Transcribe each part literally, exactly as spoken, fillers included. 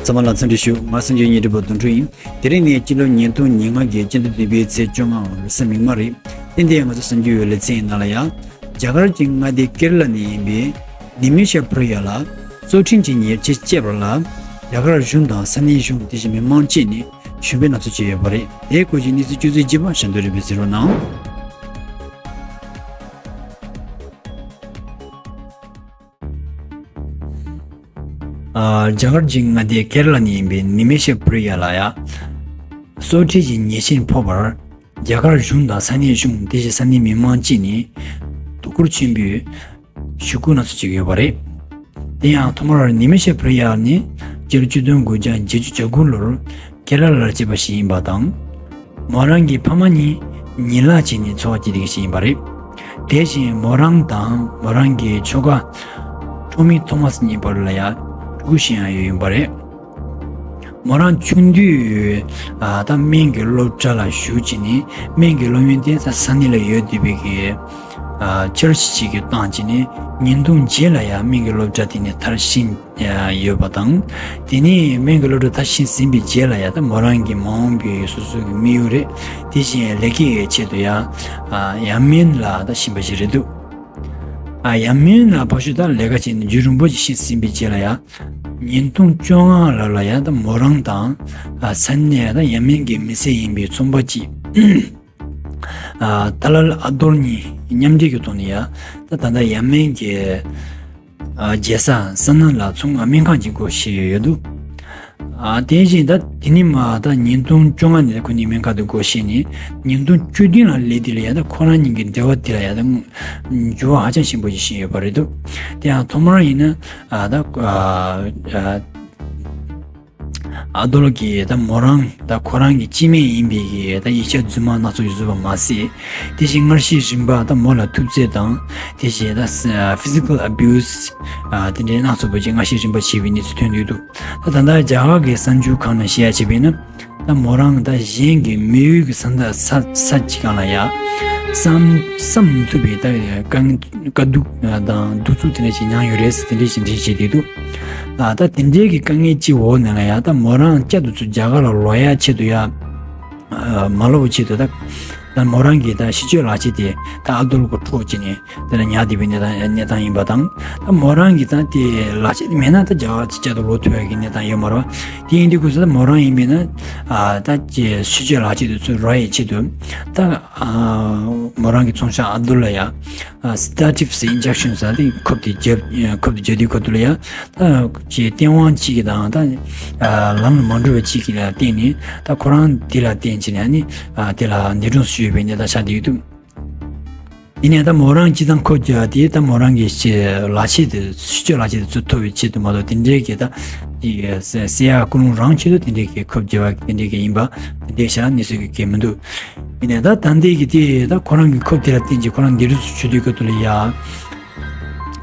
ཚང་མ་ལ་འཚམས་འདྲི་ཞུ། ང་གསར་འགྱུར་བརྙན་འཕྲིན་པ་དོན་གྲུབ་ཡིན། དེ་རིང་ནི་སྤྱི་ལོ་ཉིས་སྟོང་ཉེར་ལྔ་གི་སྤྱི་ཟླ་བདུན་པའི་ཚེས་བཅོ་ལྔ་རེས་གཟའ་མིག་དམར་རེད། དེ་འདི་ང་ཚོ་གསར་འགྱུར་ཡོད་ལེ་ཚན་ཡིན་ནང་ལ་ཡ། རྒྱ་གར་གྱི་མངའ་སྡེ་ཀེ་ར་ལ་ནས་ཡིན་པའི་ནི་མི་ཤ་པུ་རི་ཡ་ལ་སྲོག་ཁྲིམས་ཀྱི་ཉེས་ཆད་བཅད་པ་ལ། རྒྱ་གར་གཞུང་དང་ས་གནས་གཞུང་དེ་བཞིན་མི་མང་བཅས་ནས་ཞུ་འབོད་སྣ་ཚོགས་བྱས་ཡོད་པ་རེད། དེའི་སྐོར་གྱི་གནས་ཚུལ་བཅུ་ཚོད་གཅིག་པ་ཤར་འདོད་རེད་པས་གཟིགས་རོགས་གནང་། ཨ། རྒྱ་གར་གྱི་མངའ་སྡེ་ཀེ་ར་ལ་ནས་ཡིན་པའི་ནི་མི་ཤ་པུ་རི་ཡ་ལ་ཡ། སྲོག་ཁྲིམས་ཀྱི་ཉེས་ཆད་ཕོག་པར། རྒྱ་གར་གཞུང་དང་ས་གནས་གཞུང་དེ་བཞིན་ས་གནས་མི་མང་བཅས་ནས་དོ་ཁུར་ཆེན་པོས་ཞུ་སྐུལ་སྣ་ཚོགས་བྱེད་ཀྱི་ཡོད་པ་རེད། དེ་ཡང་ཐོག་མར་ནི་མི་ཤ་པུ་རི་ཡ་ནི་སྤྱི་ལོ་ཆིག་སྟོང་དགུ་བརྒྱ་བརྒྱད་ཅུ་གྱ་དགུ་ལོར་ཀེ་ར་ལར་སྐྱེས་པ་ཞིག་ཡིན་པ་དང་། མོ་རང་གི་ཕ་མ་གཉིས་ཉི་ལག་བྱས་ནས་འཚོ་བ་སྐྱེལ་བསྡད་མཁན་ཞིག་ཡིན་པ་རེད། དེ་བཞིན་མོ་རང་དང་མོ་རང་གི་ཁྱོ་ག་ཊོ་མི་ཐོ་མཱས་གཉིས་བར་ལ་ཡང་ཕྲུ་གུ་ཞིག་ཡང་ཡོད་ཡིན་པ་རེད། མོ་རང་ཆུང་དུས་ཨ་ད་སྨན་གྱི་སློབ་གྲྭ་ལ་ཞུགས་བྱས་ནས་སྨན་གྱི་སློབ་ཡོན་དེ་ས་ས་གནས་ལ་ཡོད་བསྡད་པའི་གི་ཨ་ཆར་ཆ་ཅིག་གིས་བཏང་བྱས་ནས་ཉིས་སྟོང་བརྒྱད་ལ་ཡང་སྨན་གྱི་སློབ་གྲྭ་དེ་ནས་མཐར་ཕྱིན་ཡོད་པ་དང་། དེ་ནས་སྨན་གྱི་སློབ་གྲྭ་མཐར་ཕྱིན་ཟིན་པའི་རྗེས་ལ་ཡང་ད་མོ་རང་གི་མ་འོངས་པའི་སོ་སོ་གི་དམིགས་ཡུལ་རེད། དེ་བཞིན་ལས་ཀའི་ཆེད་དུ་ཡང་ཨ་ཡ་མེན་ལ་ད་ཕྱིན་པ་ཞིག་རེད་འདུག་ཨ་ཡ་མེན་ལ་ཕར་ཞོག་ད་ལས་ཀ་བྱས་ནས་རྒྱུན་རིང་པོ་ཞིག་ཕྱིན་ཟིན་པའི་རྗེས་ལ་ཡང་ཉིས་སྟོང་བཅོ་ལྔ་ལོ་ལ་ཡང་ད་མོ་རང་དང་ཨ་ས་གནས་ད་ཡ་མེན་གྱི་མི་སེར་ཡིན་པའི་ཚོང་པ་གཅིག་ཨ་ཏཱ་ལལ་ཨབ་དུལ་གཉིས་མཉམ་འབྲེལ་གྱི་ཐོག་ནས་ཡ་ད་ད་ལྟ་ཡ་མེན་གྱི་ཨ་རྒྱལ་ས་ས་ན་ལ་ཚོང་སྨན་ཁང་ཅིག་སྒོ་ཕྱེ་ཡོད་འདུག་ཨ་དེ་བཞིན་ད་དེ་ནི་མ་ད་ཉིས་སྟོང་བཅོ་ལྔ་ནས་ཁོ་གཉིས་སྨན་ཁང་དུ་སྒོ་ཕྱེ་ནས་ཉིས་སྟོང་བཅུ་བདུན་ལ་སླེབས་དུས་ལ་ཡ་ད་ཁོ་རང་གཉིས་ཀྱི་འབྲེལ་བ་དེ་ལ་ཡ་ད་འགྱུར་བ་ཧ་ཅང་ཆེན་པོ་ཞིག་ཕྱིན་ཡོད་པ་རེད་འདུག་དེ་ཡང་ཐོག་མར་ཡིན་ན་ཨ་ད་ཨ་ཨ། ཨ་དོལ་གྱིས་ད་མོ་རང་ད་ཁོ་རང་གི་སྤྱི་མེས་ཡིན་པའི་གི་ད་ཡིག་ཆ་རྫུན་མ་སྣ་ཚོགས་ཡོད་བཟོས་པ་མ་ཟད། དེ་བཞིན་སྔར་བཤད་རིམ་པ་ད་མོ་ལ་ཐུབ་ཚོད་དང་དེ་བཞིན་ད་physical abuse ཨ་དེ་འདྲའི་སྣ་ཚོགས་པ་ཅིག་སྔར་བཤད་རིམ་པ་བྱས་པའི་གནས་ཚུལ་ཐོན་ཡོད་འདུག་ད་ད་ལྟ་རྒྱ་གར་གྱི་གསར་འགྱུར་ཁག་ནང་བཤད་ཡ་བྱས་པས་ན། ད་མོ་རང་ད་གཞན་གྱི་མི་ཡུལ་གྱི་ས་མཐའ་ས་ས་གཅིག་སྒང་ལ་ཡ་བསམ་བསམ་མི་ཐུབ་པའི་ད་དཀའ་ངལ་དཀའ་སྡུག་དང་གདུག་རྩུབ་དེ་འདྲ་ཞིག་མྱངས་ཡོད་རེད་ཟེར་དེ་འདྲ་ཞིག་འགྲེལ་བཤད་བྱས་འདུག་ཨ་ད་དེ་འདྲའི་གི་དཀའ་ངལ་གཅིག་འོག་ནས་ལ་ཡ་ད་མོ་རང་བསྐྱར་དུ་ཚུར་རྒྱ་གར་ལ་ལོག་ཡ་ཆེད་དུ་ཡ་མ་ལོག་པའི་ཆེད་དུ་ད་ད་མོ་རང་གི་ད་ཤི་གཅོད་ལག་ཆས་དེ་ད་ཨ་དོལ་གྱིས་འཕྲོག་བྱས་ནས། དེ་ལ་ཉར་བསྡད་པའི་གནས་སྟངས་གནས་སྟངས་ཡིན་པ་དང་། ད་མོ་རང་གིས་ད་དེ་ལག་ཆ་དེ་མེད་ན་ད་རྒྱ་གར་ཚུར་བསྐྱར་དུ་ལོག་ཐུབ་ཡག་གི་གནས་སྟངས་ཡོད་མ་རེད་པ། དེ་ཡིན་དུས་ཁོ་ཚོ་ད་མོ་རང་ཡིན་པས་ན་ཨ་ད་ཅི་ཤི་གཅོད་ལག་ཆ་དེ་ཚུར་རག་ཡག་ཆེད་དུ་ད་ཨ་མོ་རང་གི་ཚོང་ཤག་ཨ་དོལ་ལ་ཡ་ཨ་སི་ཌ་ཊིབ་སི་ཨིན་ཇེག་ཤན་ཟེར་དེ་ཁབ་དེ་བརྒྱབ། ཁབ་དེ་བརྒྱབ་དུས་ཁོ་ཚོ་ལ་ཡ་ད་ཅི་སྟེས་དབང་གཅིག་གིས་དང་ད་ཨ་ལམ་ལ་མ་འགྲོ་བ་གཅིག་གིས་ལ་བརྟེན་ནས་ད་ཁོ་རང་དེ་ལ་བརྟེན་བྱས་ནས་ཨ་ནི་ཨ་དེ་ལ་འདས་གྲོངས་སུ་ཡོད་པའི་གནས་སྟངས་ཆགས་བསྡད་ཡོད་འདུག་ཡིན་ནའི་ད་མོ་རང་སྤྱིར་བཏང་ཁབ་བརྒྱབ་པ་དེ་ད་མོ་རང་གི་ལག་ཆས་དེ་ཤི་གཅོད་ལག་ཆས་དེ་ཚུར་ཐོབ་པའི་ཆེད་དུ་མ་གཏོགས་དེ་འདྲའི་གི་ད་ཡི་ཟེར་ཡག་ཀུན་སློང་རང་ཆེད་དུ་དེ་འདྲའི་གི་ཁབ་བརྒྱབ་པ་དེ་འདྲའི་གི་ཡིན་པ་དེ་འདྲའི་བྱས་ན་གནས་ཚུལ་གི་གལ་མི་འདུག་ཡིན་ནའི་ད་ད་ལྟའི་གི་དེ་ད་ཁོ་རང་གི་ཁབ་དེ་ལ་བརྟེན་བྱས་ཁོ་རང་འདས་གྲོངས་སུ་ཆུད་དུས་སྐབས་དུ་ལ་ཡ།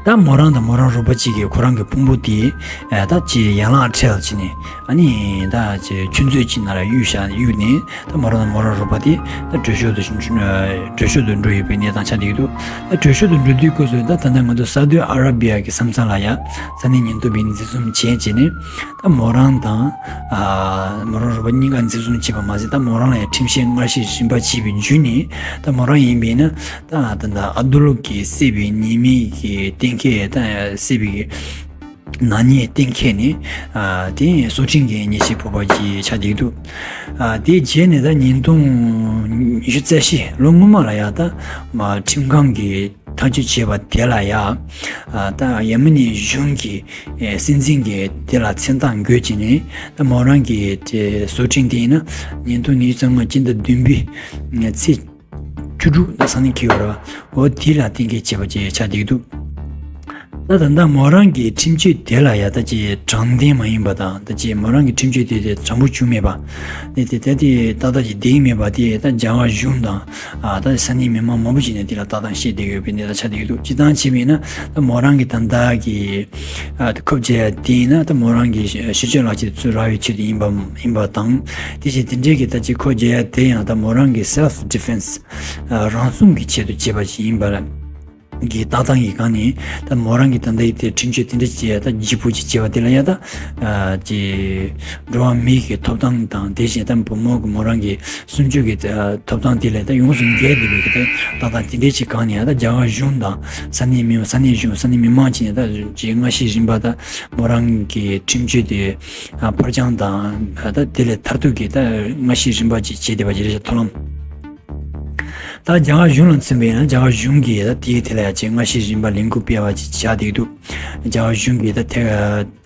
ད་མོ་རང་དང་མོ་རང་རོགས་པ་གཅིག་གིས་ཁོ་རང་གི་དཔོན་པོ་དེ་ཨ་ད་ཅི་ཡན་ལག་ཁྲལ་བྱས་ནས་ཨ་ནི་ད་ཅི་ཆུ་མཛོད་ཅིག་ནང་ལ་གཡུགས་བཞག་གཡུགས་ནས། ད་མོ་རང་དང་མོ་རང་རོགས་པ་དེ་ད་བྲོས་བྱོལ་དུ་བྲོས་བྱོལ་དུ་འགྲོ་ཡོད་པའི་གནས་སྟངས་ཆགས་བསྡད་ཀྱི་འདུག་ད་བྲོས་བྱོལ་དུ་འགྲོ་དུས་སྐབས་སུ་ད་ད་ལྟ་ང་ཚོ་སཱ་ཨུ་དི་ཨ་ར་བི་ཡ་གི་ས་མཚམས་ལ་ཡ་ས་གནས་ཉེན་རྟོག་པས་འཛིན་བཟུང་བྱས་བྱས་ནས། ད་མོ་རང་དང་ཨ་མོ་རང་རོགས་པ་གཉིས་ཀ་འཛིན་བཟུང་བྱས་པ་མ་ཟད། ད་མོ་རང་ལ་ཡང་ཁྲིམས་བཤེར་སྔར་བཤད་རིམ་པ་བྱས་པའི་བརྒྱུད་ནས། ད་མོ་རང་ཡིན་པས་ན་ད་ད་ད་ཨ་དུལ་གྱིས་བསད་པའི་ཉེས་མིང་གི་གཏན་འཁེལ། ད་བསད་པའི་ནག་ཉེས་གཏན་འཁེལ་ནས་ཨ་དེ་སྲོག་ཁྲིམས་ཀྱི་ཉེས་ཆད་ཕོག་པ་ཅིག་ཆགས་བསྡད་འདུག་ཨ་དེའི་རྗེས་ནས་ད་ཉིས་སྟོང་ཉི་ཤུ་རྩ་བཞི་ལོ་སྔོན་མ་ལ་ཡ་ད་མ་ཁྲིམས་ཁང་གིས་ཐག་གཅོད་བྱས་པ་དེ་ལ་ཡ་ཨ་ད་ཡ་མི་ནི་གཞུང་གི་ཨེ་སྲིད་འཛིན་གྱིས་དེ་ལ་མཚན་རྟགས་འགོད་བྱས་ནས། ད་མོ་རང་གི་དེ་སྲོག་ཁྲིམས་དེ་ཡིན་ན་ཉིས་སྟོང་ཉི་ཤུ་རྩ་ལྔ་སྤྱི་ཟླ་བདུན་པའི་ཚེས་བཅུ་དྲུག་ད་སང་ཉིན་འཁེལ་ཡོད་རེད་པ། འོ་དེ་ལ་གཏན་འཁེལ་བྱས་པ་ཅིག་ཆགས་བསྡད་འདུག་ད་ད་ལྟ་མོ་རང་གི་ཁྲིམས་གཅོད་དེ་ལ་ཡ་ད་ཅིག་དྲང་བདེན་མ་ཡིན་པ་དང་། ད་ཅིག་མོ་རང་གི་ཁྲིམས་གཅོད་དེ་དེ་དྲང་པོ་བྱུང་མེད་པ། དེ་དེ་དེ་དེ་ཏག་ཏག་ཅིག་བསྡད་ཀྱི་མེད་པ་དེ་ད་རྒྱ་གར་གཞུང་དང་ཨ་ད་ས་གནས་མི་མང་མང་པོ་ཞིག་ནས་དེ་ལ་ལྟ་སྟངས་བཤད་བསྡད་ཡོད་པའི་གནས་སྟངས་ཆགས་བསྡད་ཀྱི་འདུག་སྤྱིར་བཏང་བྱས་པ་ཡིན་ན། ད་མོ་རང་གི་ད་ལྟ་གི་ཨ་ཁབ་བརྒྱབ་ཡ་དེ་ཡིན་ན། ད་མོ་རང་གི་ཤི་གཅོད་ལག་ཆས་ཚུར་རག་ཡའི་ཆེད་དུ་ཡིན་པ་ཡིན་པ་དང་། དེ་བཞིན་དེ་འདྲའི་གི་ད་ཅིག་ཁབ་བརྒྱབ་ཡ་དེ་ཡང་ད་མོ་རང་གི་self defense ཨ་རང་སྲུང་གི་ཆེད་དུ་བྱས་པ་ཞིག་ཡིན་པ་ལ། གི་ལྟ་སྟངས་ཀྱི་སྒང་ནས་ད་མོ་རང་གི་ད་ལྟའི་དེ་ཁྲིམས་གཅོད་དེ་འདྲ་བྱས་ད་ལྗིད་པོ་ཅིག་བྱས་པ་དེ་ལ་ཡང་ད་ཨ་ཅེ་འགྲོ་བ་མི་གི་ཐོབ་ཐང་དང་དེ་བཞིན་ད་བུ་མོ་གི་མོ་རང་གི་སྲུང་སྐྱོབ་ཀྱི་ཨ་ཐོབ་ཐང་དེ་ལས་ད་ཡོངས་སུ་འགལ་བསྡད་པའི་གི་ད་ལྟ་སྟངས་དེ་འདྲའི་ཅིག་སྒང་ནས་ཡང་ད་རྒྱ་གར་གཞུང་དང་ས་གནས་མི་ས་གནས་གཞུང་ས་གནས་མི་མང་བཅས་ནས་ད་ཅིག་སྔ་ཕྱི་རིམ་པ་ད་མོ་རང་གི་ཁྲིམས་གཅོད་དེ་ཨ་ཕར་འགྱངས་དང་ད་དེ་ལས་མཐར་ཐུག་གི་ད་སྔ་ཕྱི་རིམ་པ་ཅིག་བྱས་བསྡད་པ་ཅིག་རེད་ཤག་མཐོང་ལམ། ད་རྒྱ་གར་གཞུང་ལ་མཚོན་པ་ཡིན་ན་རྒྱ་གར་གཞུང་གིས་ད་དེའི་ཐད་ལ་ཡ་ཅིག་སྔ་ཕྱི་རིམ་པ་ལས་འགུལ་སྤེལ་བ་ཅིག་བྱ་བསྡད་འདུག་རྒྱ་གར་གཞུང་གིས་ད་ཐད་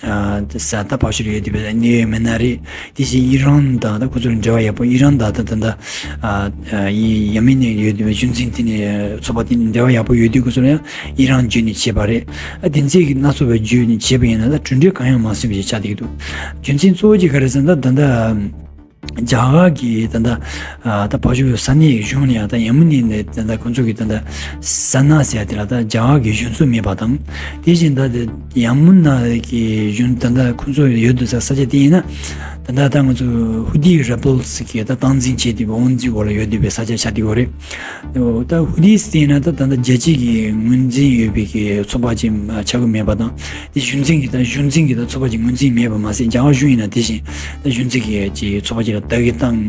ཨ་ས་ད་ཕར་ཕྱོགས་ཡོད་བསྡད་པའི་གནད་ཡོད་མི་སྣ་རེད། དེ་བཞིན་ཨི་རན་དང་ད་ཁོ་ཚོར་འབྲེལ་བ་ཡག་པོ་ཨི་རན་དང་ད་ད་ད་ཨ་ཡ་མི་ནས་ཡོད་བསྡད་པའི་གཞུང་འཛིན་དེ་ནས་ཚོགས་པ་དེ་ནས་འབྲེལ་བ་ཡག་པོ་ཡོད་དུས་ཁོ་ཚོར་ཡང་ཨི་རན་བརྒྱུད་ནས་བྱས་པ་རེད། ཨ་དེ་ཚོས་ཀྱི་སྣ་ཚོགས་པའི་བརྒྱུད་ནས་བྱས་པ་ཡིན་ན་ད་གྲུབ་འབྲས་གང་ཡང་མ་སོན་པ་ཞིག་ཆགས་བསྡད་ཀྱི་འདུག་རྒྱུ་མཚན་གཙོ་བོ་གཅིག་ག་རེ་ཟེར་ན་ད་ད་ལྟ། རྒྱ་གར་གྱི་ད་ལྟ་ཨ་ད་ཕར་ཕྱོགས་ས་གནས་གཞུང་ནས་ཡང་ད་ཡ་མུ་ནའི་ནས་ད་ལྟ་ཁོང་ཚོ་གི་ད་ལྟ་ས་ན་ཟེར་ཡ་དེ་ལ་ད་རྒྱ་གར་གྱི་གཞུང་ཚབ་མེད་པ་དང་། དེ་བཞིན་ད་ལྟ་ཡ་མུ་ན་གི་གཞུང་ད་ལྟ་ཁོང་ཚོ་ཡོད་དུ་ས་ས་ཆ་དེ་ཡིན་ན་ད་ལྟ་ད་ང་ཚོ་ཧུ་ཏི་རེ་བེལ་སི་གི་ད་སྟངས་འཛིན་བྱས་ཏེ་དབང་འཛིན་འོག་ལ་ཡོད་བསྡད་པའི་ས་ཆ་ཆགས་བསྡད་ཡོད་རེད། ད་ཧུ་ཏི་སི་དེ་ཡིན་ན་ད་ད་ལྟ་རྒྱལ་སྤྱི་གི་ངོས་འཛིན་ཡོད་པའི་གི་ཚོགས་པ་ཅིག་ཆགས་ཀྱི་མེད་པ་དང་། དེ་གཞུང་འཛིན་གྱི་ད་གཞུང་འཛིན་གྱི་ད་ཚོགས་པ་ཅིག་ངོས་འཛིན་མེད་པ་མ་ཟད་རྒྱ་གར་གཞུང་ཡིན་ན་དེ་བཞིན་ད་གཞུང་འཛིན་གྱི་ཅིག་ཚོགས་པ་ཅིག་ལ་བདག་གི་སྟངས་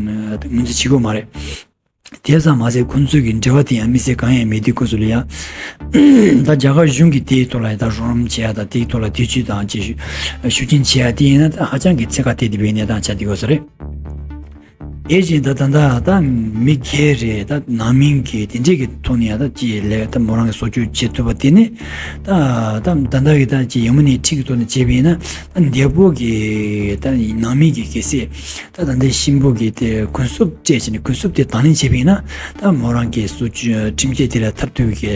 ངོས་འཛིན་བྱེད་དགོས་མ་རེད། དེ་ཙམ་མ་ཟད་ཁོང་ཚོས་ཀྱི་འབྲེལ་བ་དེ་ཡང་དམིགས་བསལ་གང་ཡང་མེད་དུས་སྐབས་སུ་ལ་ཡང་ད་རྒྱ་གར་གཞུང་གིས་དེའི་ཐོག་ལ་ད་རོགས་རམ་བྱེད་ཡ་དང་དེའི་ཐོག་ལ་ཐེ་བྱུས་དང་ཅིག་ཤུགས་རྐྱེན་བྱེད་ཡ་དེ་ཡིན་ན་ད་ཧ་ཅང་གི་ཚད་ཁ་གཏད་དེ་བའི་གནས་སྟངས་ཆགས་བསྡད་ཡོད་ས་རེད། དེ་བཞིན་ད་ད་ད་ད་མི་སྒེར་རེད་ད་ནང་མི་གི་དེ་འདྲས་ཀྱི་ཐོག་ནས་ཡང་ད་ཅི་ལས་ད་མོ་རང་གི་སྲོག་སྐྱོབ་བྱེད་ཐུབ་པ་དེ་ནི་ད་ད་ད་ལྟ་གི་ད་ཅི་ཡ་མུ་ནའི་འཁྲིས་ཀྱི་ཐོག་ནས་བྱས་པ་ཡིན་ན་ད་འདས་པོ་གི་ད་ནང་མི་གི་གལ་སྲིད་ད་ད་ལྟའི་གཤིན་པོ་གི་དེ་གུན་སུབ་སྤྲད་བྱས་ནས་གུན་སུབ་དེ་དང་ལེན་བྱས་པ་ཡིན་ན་ད་མོ་རང་གི་སྲོག་སྐྱོབ་ཁྲིམས་ཆད་དེ་ལ་མཐར་ཐུག་གི་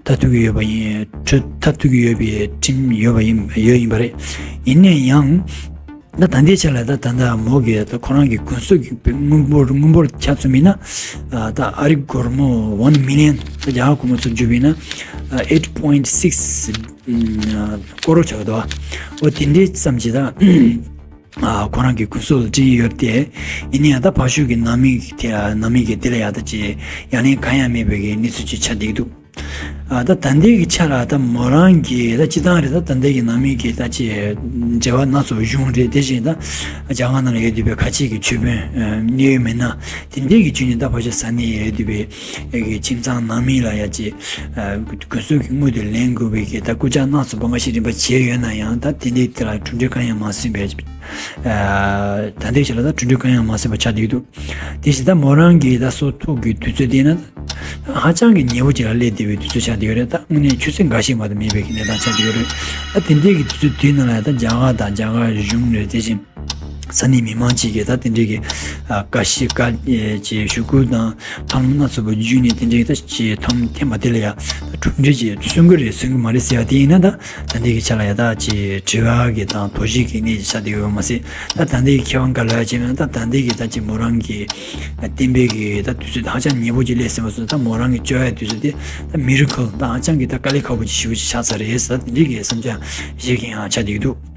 མཐར་ཐུག་གི་ཡོད་པ་ཡིན། མཐར་ཐུག་གི་ཡོད་པའི་ཁྲིམས་ཡོད་པ་ཡིན་ཡོད་ཡིན་པ་རེད། ཡིན་ན་ཡང་། ད་ད་ལྟའི་ཆ་ལ་ད་ད་ལྟ་མོ་གི་ད་ཁོ་རང་གི་གུན་སུབ་ཀྱི་དངུལ་འབོར་དངུལ་འབོར་ཆ་མཚོན་པ་ཡིན་ན་ད་ཨ་རི་སྒོར་མོ་one million ད་རྒྱ་གར་སྒོར་མོ་ཚུར་བསྒྱུར་བ་ཡིན་ན་eight point six ཀོ་རོར་ཆགས་འདུག་འོ་དེ་འདྲའི་ཙམ་ཅིག་ད་ཁོ་རང་གི་གུན་སུབ་ལ་སྤྲད་ཡོད་དེ། ཡིན་ན་ཡང་ད་ཕར་ཕྱོགས་ཀྱི་ནང་མི་གི་དེ་ནང་མི་གི་དེ་ལ་ཡང་ད་ཅི་ཡ་ལན་གང་ཡང་མེད་པའི་གི་གནས་ཚུལ་ཅིག་ཆགས་བསྡད་ཀྱི་འདུག་ཨ་ད་ད་ལྟའི་གི་ཆ་ལ་ད་མོ་རང་གི་ད་སྤྱི་བཏང་རེད། ད་ད་ལྟའི་གི་ནང་མི་གི་ད་ཅི་འབྲེལ་བ་སྣ་ཚོགས་བྱུང་རེད། དེ་བཞིན་ད་རྒྱ་གར་ནང་ལ་ཡོད་བསྡད་པའི་ཁ་ཆེ་གི་ཆོས་དཔོན་གནད་ཡོད་མི་སྣ་དེ་འདྲའི་གི་བརྒྱུད་ནས་ད་ཕལ་ཆེར་ས་གནས་ཡོད་བསྡད་པའི་གི་ཁྱིམ་ཚང་ནང་མི་ལ་ཡ་ཅི་གུན་སུབ་ཀྱི་དངུལ་དེ་ལེན་དགོས་པའི་གི་ད་སྐུལ་ལྕག་སྣ་ཚོགས་པ་སྔ་ཕྱི་རིམ་པ་བྱས་ཡོད་ན་ཡང་ད་དེ་འདྲའི་དེ་ལ་གྲུབ་འབྲས་གང་ཡང་མ་སོན་པའི་ད་ལྟའི་ཆ་ལ་ད་གྲུབ་འབྲས་གང་ཡང་མ་སོན་པ་ཆགས་བསྡད་ཀྱི་འདུག་དེ་བཞིན་ད་མོ་རང་གི་ད་སྲོག་ཐོག་གི་དུས་ཚོད་དེ་ན་ཧ་ཅང་གི་ཉེ་བོ་ཅིག་ལ་སླེབས་བསྡད་པའི་དུས་ཚོད་ཆགས་བསྡད་ཡོད་རེད། ད་དངོས་གནས་ཆུ་ཚོད་འགའ་ཤས་མ་གཏོགས་མེད་པའི་གི་གནས་སྟངས་ཆགས་བསྡད་ཡོད་རེད། ད་དེ་འདྲའི་གི་དུས་ཚོད་དེའི་ནང་ལ་ད་རྒྱ་གར་དང་རྒྱ་གར་གཞུང་རེད། དེ་བཞིན་ས་གནས་མི་མང་ཅིག་གིས་ད་དེ་འདྲའི་གི་ཨ་དགའ་བཞིན་དགའ་ཅེས་ཞུ་སྐུལ་དང་ཐབས་ལམ་སྣ་ཚོགས་པ་བརྒྱུད་ནས་དེ་འདྲའི་ད་ཅེས་ཐབས་ལམ་འཐེན་པ་དེ་ལ་ཡ་ད་གྲུབ་འབྲས་ཅིག་སོན་གི་རེད་སོན་གི་མ་རེད་ཟེར་བ་དེ་ཡིན་ན་ད་ད་ལྟའི་གི་ཆ་ལ་ཡ་ད་ཅེས་དྲི་བ་གི་དང་དོགས་གཞི་གི་གནས་ཆགས་བསྡད་ཡོད་པ་མ་ཟད། ད་ད་ལྟའི་མཁས་དབང་འགའ་ལ་བྱས་ན་ད་ད་ལྟའི་གི་ད་ཅི་མོ་རང་གི་བསྟན་པའི་གི་ད་དུས་ཚོད་ཧ་ཅང་ཉེ་པོ་ཅིག་སླེབས་ཟིན་པ་སོང་། ད་མོ་རང་གི་བཅོ་ཡ་དུས་ཚོད་དེ་ད་མི་རི་ཁལ་ད་ཧ་ཅང་གི་ད་དཀའ་ལས་ཁག་པོ་ཅིག་ཞེ་པོ་ཅིག་ཆགས་ཚར་རེད་ཟེར་ད་དེ་འདྲའི་གི་བསམ་འཆར་བཞེས་མཁན་ཡང་ཆགས་བསྡད་ཀྱི་འདུག